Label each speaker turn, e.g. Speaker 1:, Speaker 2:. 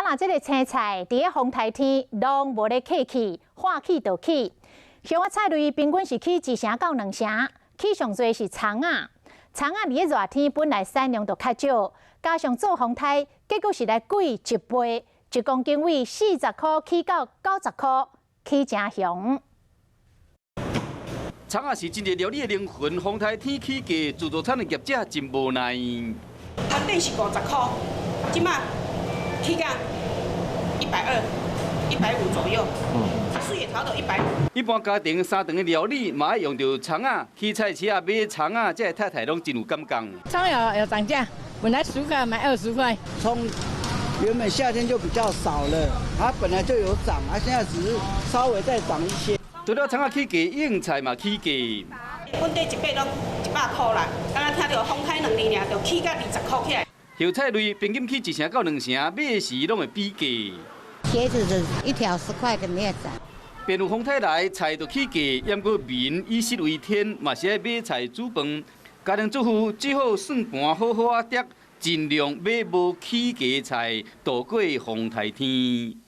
Speaker 1: 若這个青菜佇咧風颱天攏無咧客氣，話起就起。香仔菜類平均是起一成到兩成，起上濟是蔥仔。蔥仔佇咧熱天本來產量就較少，加上做風颱，結果是來貴一倍，一公斤為40箍起到90箍，起誠凶。
Speaker 2: 蔥仔是真濟料理的靈魂，風颱天起價，自助餐的業者真無奈。
Speaker 3: 原頂是50箍，這馬起價120、150左右。水的差不多150。
Speaker 2: 一般家庭三頓的料理嘛愛用著蔥仔，去菜市仔買蔥仔，這个太太攏真有感覺。
Speaker 4: 蔥有漲價，本來10塊買20塊。
Speaker 5: 蔥原本夏天就比較少了，它本來就有漲，它現在只是稍微再漲一些。
Speaker 2: 除了蔥仔起價，應菜嘛起價。
Speaker 3: 本底一百攏100箍啦，敢若聽著風颱2年爾，就起價20箍起來。
Speaker 2: 葉菜類平均起一成到兩成，買時攏會比價。
Speaker 6: 茄子是一條10塊的沒有漲。
Speaker 2: 變有風颱來，菜就起價，毋過民以食為天，嘛是愛買菜煮飯。家庭主婦只好算盤好好仔疊，盡量買無起價菜，度過風颱天。